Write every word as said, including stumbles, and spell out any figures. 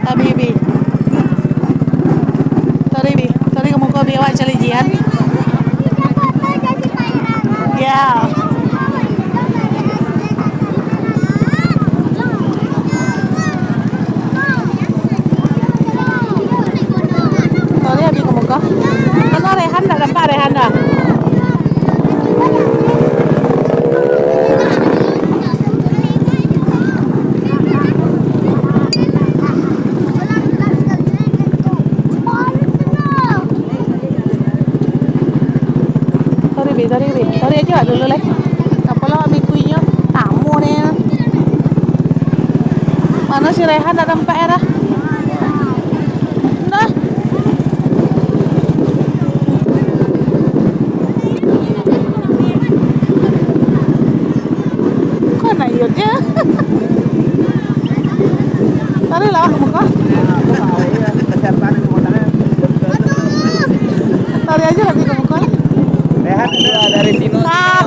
Taruih, Bi. Taruih, Bi. Taruih ka muko, Bi, awak caliak jian. Ya. Taruih, Bi, ka muko. Mano Rehan, ndak nampak Rehan doh? Taruih, Bi, taruih, Bi. Taruih ajo dulu lai. Apolah Abi kuinyo. Tamu ni. Mano si Rehan, ndak nampak doh? Nah. Ko nak iyo je. Taruih lah ka muko. Taruih ajo lah ka muko. Rehan dari sini. Ah,